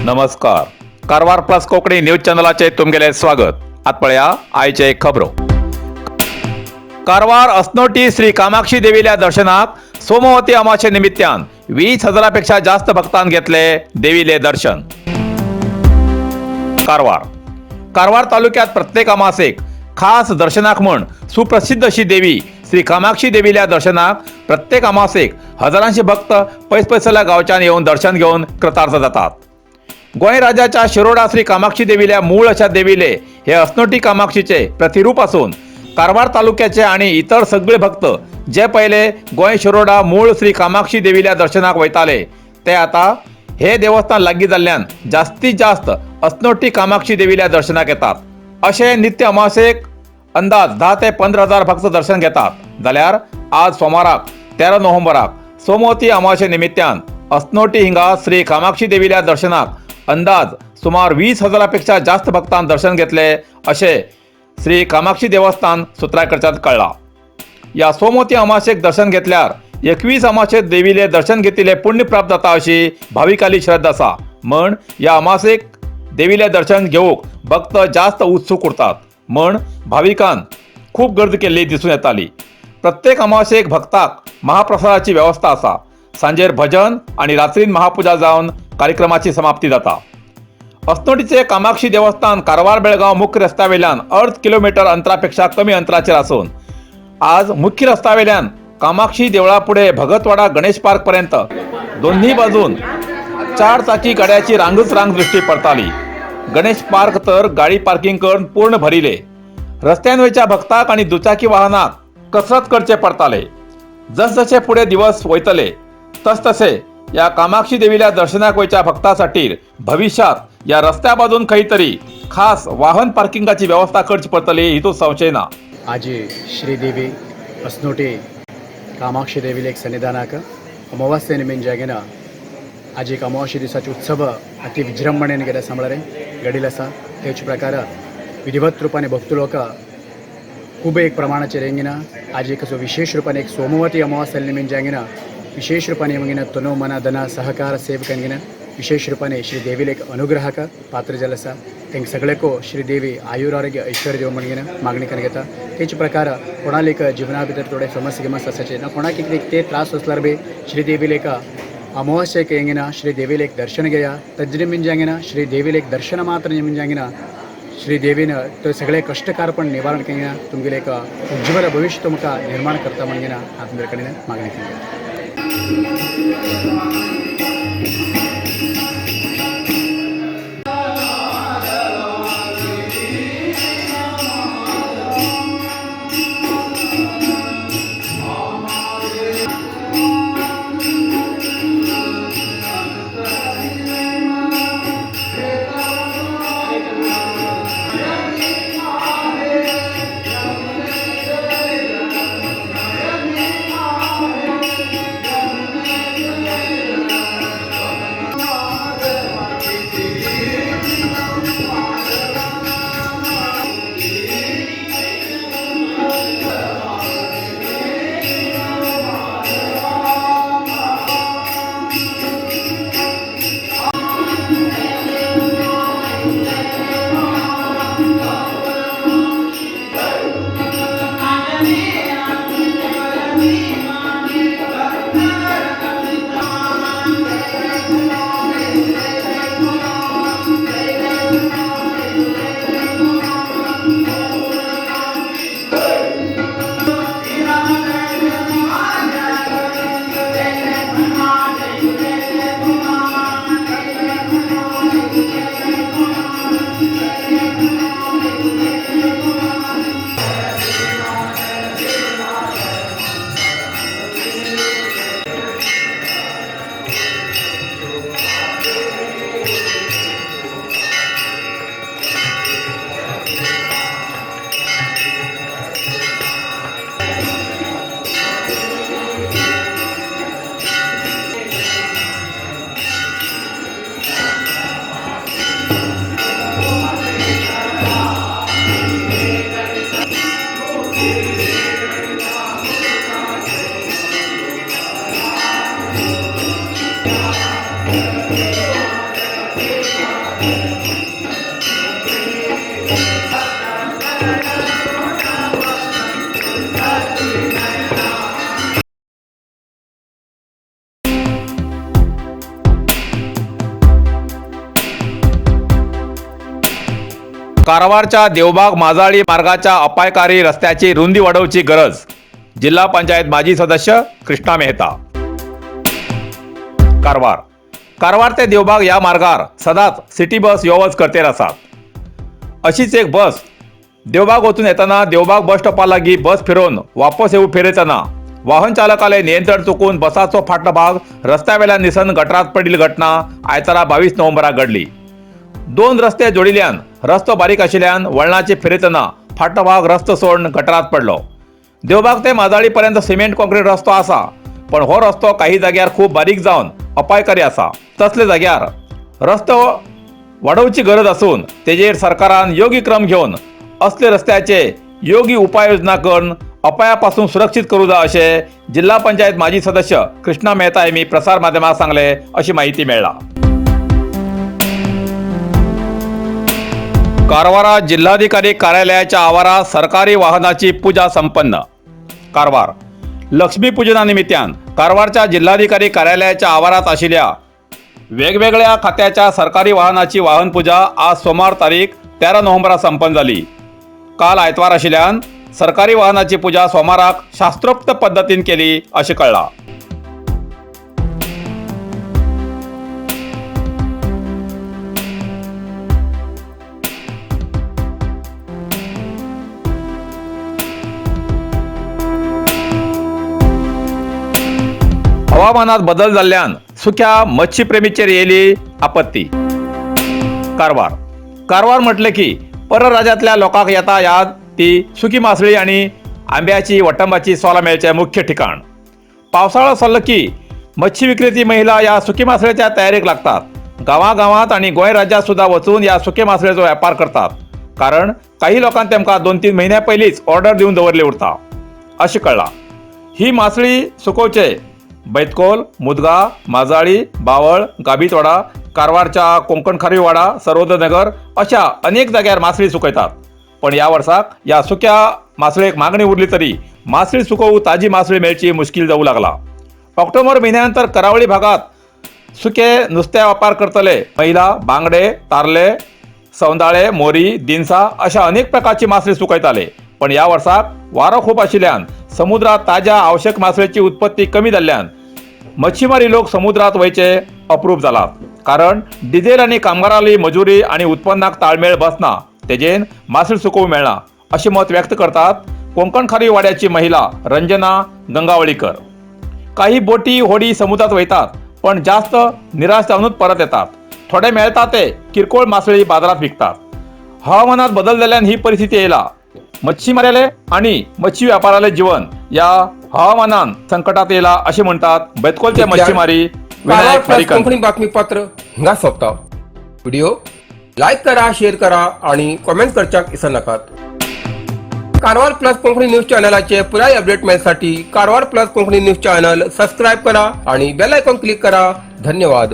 नमस्कार, Karwar plus Konkani news चॅनलाचे तुमगेले स्वागत. आत पळया आयचे खबरो. कारवार असनोटी श्री कामाक्षी देवील्या दर्शनाक सोमवती अमावस्ये निमित्तान 20 हजारापेक्षा जास्त भक्तान घेतले देवीले दर्शन. कारवार कारवार तालुक्यात प्रत्येक अमासेक खास दर्शनाक म्हण सुप्रसिद्ध अशी देवी श्री कामाक्षी देवील्या दर्शनाक प्रत्येक अमासेक हजारांशी भक्त पयस पयसल्या गांवच्यान येवन दर्शन घेवन कृतार्थ जातात. गोंय राज्याच्या शिरोडा श्री कामाक्षी देवील्या मूळ अशा देवीले हे असनोटी कामाक्षीचे प्रतिरूप असून कारवार तालुक्याचे आणि इतर सगळे भक्त जे पहिले गोंय शिरोडा मूळ श्री कामाक्षी देवील्या दर्शनाक वयताले, ते आता हे देवस्थान लागीं जाल्ल्यान जास्तीत जास्त असनोटी कामाक्षी देवील्या दर्शनाक येतात. अशे नित्य अमावस्येक अंदाज 10 ते 15 हजार भक्त दर्शन घेतात. जाल्यार आज सोमाराक 13 नोव्हेंबराक सोमवती अमावस्ये निमित्तान असनोटी हिंगा श्री कामाक्षी देवील्या दर्शनाक अंदाज सुमार 20 हजारापेक्षा जास्त भक्तान दर्शन घेतले, अशें श्री कामाक्षी देवस्थान सुत्रां कडच्यान कळ्ळां. या सोमवती अमावस्येक दर्शन घेतल्यार 21 अमावस्येत देवीले दर्शन घेतिल्ले पुण्य प्राप्त जाता, अशी भाविकाली श्रद्धा आसा. म्हण या अमावस्येक देवीले दर्शन घेवंक भक्त जास्त उत्सूक उरतात. म्हण भाविकान खूब गर्दी केल्ली दिसून येताली. प्रत्येक अमावस्येक भक्ताक महाप्रसादाची व्यवस्था आसा. सांजेर भजन आणि रात्रीन महापूजा जावन कार्यक्रमाची समाप्ती जाता. असनोटीचे कामाक्षी देवस्थान कारवार बेळगाव मुख्य रस्त्यावेल्यान अर्द किलोमीटर अंतरापेक्षा कमी अंतराचेर आसून आज मुख्य रस्त्यावेल्यान कामाक्षी देवळा फुडें भगतवाडा गणेश पार्क पर्यंत दोन्ही बाजून चार चाकी गाड्याची रांगच रांग दृष्टी पडताली. गणेश पार्क तर गाडी पार्किंग करून पूर्ण भरिले. रस्त्यांवयच्या भक्ताक आणि दुचाकी वाहनाक कसरत करचे पडताले. जसजसे पुढे दिवस वयतले, तसतसे या कामाक्षी देवीला दर्शनाक वयच्या भक्तासाठी भविष्यात या रस्त्या बाजून खंय तरी खास वाहन पार्किंगाची व्यवस्था करची पडतली, हितूंत संशय ना. आजी श्रीदेवी असनोटी कामाक्षी देवीले एक सन्निधानाक अमावास्ये निमित्तागेन आज एक अमावास्ये दिसाचे उत्सव अति विजृंभणेन गेले सांबळारे घडील आसा. तेच प्रकार विधिवत रुपाने भक्त लोक खूब एक प्रमाणाचेर येंगिना. आज एक असो विशेष रुपाने एक सोमवती अमावास्या निमित्तागेन विशेष रुपाने येवंगिना तनो मना धन सहकार सेवकंगिन विशेष रुपाने श्री देवीले एक अनुग्रहाक पात्र जाल आसा. तेंक सगळेको श्रीदेवी आयुर आरोग्य ऐश्वर्य दिवं म्हणगिन मागणी करून घेता. तेच प्रकार कोणाक जिवना भितर थोडे समस्या गिमस आसाचे ना, कोणाक कितें ते त्रास आसल्यार बी श्रीदेवीले एक अमावास्येक येंगिना श्री देवीले एक दर्शन घेया. तज्ञ मिंजांगिना श्री देवीले एक दर्शन मात्र मिंजांगिना श्री देवीन तो सगळे कष्टकारपण निवारण केंगिना तुमगेले एक उज्ज्वल भविष्य तुमकां निर्माण करता म्हणगिना हांव तुमचे कडेन मागणी केली. कारवारच्या देवबाग माजाळी मार्गाच्या अपायकारी रस्त्याची रुंदी वाढवची गरज, जिल्हा पंचायत माजी सदस्य कृष्णा मेहता. कारवार. कारवार ते देवबाग या मार्गार सदांच सिटी बस यो वच करतेर आसात. अशीच एक बस देवबाग वचून येताना देवबाग बस स्टॉपा लागीं बस फिरोवन वापस येऊ फिरयतना वाहन चालकाले नियंत्रण चुकून बसाचो फाटलो भाग रस्त्यावेल्यान निसन गटरात पडिल्ली घटना आयतारा 22 नोव्हेंबराक घडली. दोन रस्ते जोडिल्ल्यान रस्तो बारीक आशिल्ल्यान वळणाचे फिरयतना फाटलो भाग रस्तो सोडून गटरात पडलो. देवबाग ते माजाळी पर्यंत सिमेंट कॉन्क्रीट रस्तो आसा, पण हो रस्तो काही जाग्यार खूब बारीक जावन अपायकारी आसा. तसले जाग्यार रस्तो वाडोवची गरज आसून तेजेर सरकारान योग्य क्रम घेवन असले रस्त्याचे योग्य उपाययोजना करून अपायापासून सुरक्षित करू जाय, अशें जिल्हा पंचायत माजी सदस्य कृष्णा मेहता यांनी प्रसार माध्यमाक सांगले, अशी माहिती मेळ्ळा. कारवारात जिल्हाधिकारी कार्यालयाच्या आवारात सरकारी वाहनाची पूजा संपन्न. कारवार. लक्ष्मीपूजनानिमित्तान कारवारच्या जिल्हाधिकारी कार्यालयाच्या आवारात आशिल्ल्या वेगवेगळ्या खात्याच्या सरकारी वाहनाची वाहन पूजा आज सोमार तारीख 13 नोव्हेंबरा संपन्न जाली. काल आयतवार आशिल्ल्यान सरकारी वाहनाची पूजा सोमाराक शास्त्रोक्त पद्दतीन केली, अशें कळ्ळां. हवामानात बदल जाल्ल्यान सुक्या मच्छीप्रेमीचेर येयली आपत्ती. कारवार. कारवार म्हटलें की परराज्यांतल्या लोकांक येता याद ती सुकी मासळी आनी आंब्याची, वटंबाची सोलां मेळचें मुख्य ठिकाण. पावसाळो सरलो की मच्छी विक्रेती महिला ह्या सुकी मासळेच्या तयारेक लागतात. गांवागांवांत आनी गोंय राज्यांत सुद्दां वचून ह्या सुके मासळेचो वेपार करतात, कारण काही लोकांक तेमकां 2-3 म्हयन्या पयलींच ऑर्डर दिवन दवरली उरता, अशें कळ्ळां. ही मासळी सुकोवचे बैतकोल, मुदगा, माजाळी, बावळ, गाबीतवाडा, कारवारच्या कोंकण खारीवाडा, सर्वोदयनगर अशा अनेक जाग्यार मासळी सुकयतात. पण ह्या वर्साक ह्या सुक्या मासळेक मागणी उरली तरी मासळी सुकोवू ताजी मासळी मेळची मुश्कील जावू लागला. ऑक्टोबर महिन्यानंतर करावळी भागात सुके नुस्त्या व्यापार करतले महिला बांगडे, तारले, सौंदाळे, मोरी, दिनसा अशा अनेक प्रकारची मासळी सुकयताले. पण ह्या वर्साक वारो खूब आशिल्ल्यान समुद्रात ताज्या आवश्यक मासळेची उत्पत्ती कमी जाल्ल्यान मच्छीमारी लोक समुद्रात वयचे अप्रूप जालात, कारण डिझेल आनी कामगाराली मजुरी आनी उत्पन्नाक ताळमेळ बसना, तेजेन मासळी सुकोवंक मेळना, अशें मत व्यक्त करतात कोंकण खारी वाड्याची महिला रंजना गंगावळीकर. काही बोटी, होडी समुद्रात वयतात, पण जास्त निराश जावनूच परत येतात. थोडे मेळटा ते किरकोळ मासळी बाजारात विकतात. हवामानात बदल जाल्ल्यान ही परिस्थिती येयला. मच्छीमाराले आणि मच्छी व्यापाराले जीवन या हवामानान संकटात येयला, अशें म्हणटात बैतकोलचे मच्छीमारी कारवार विनायक प्लस हरिकन. कोंकणी बातमीपत्र हिंगा सोंपता. व्हिडिओ लायक करा, शेअर करा आणि कॉमेंट करच्याक विसरनाकात. कारवार प्लस कोंकणी न्यूज चॅनलाचे पुराय update मेळसाठी Karwar plus Konkani news channel subscribe करा आणि बेल आयकॉन क्लिक करा. धन्यवाद.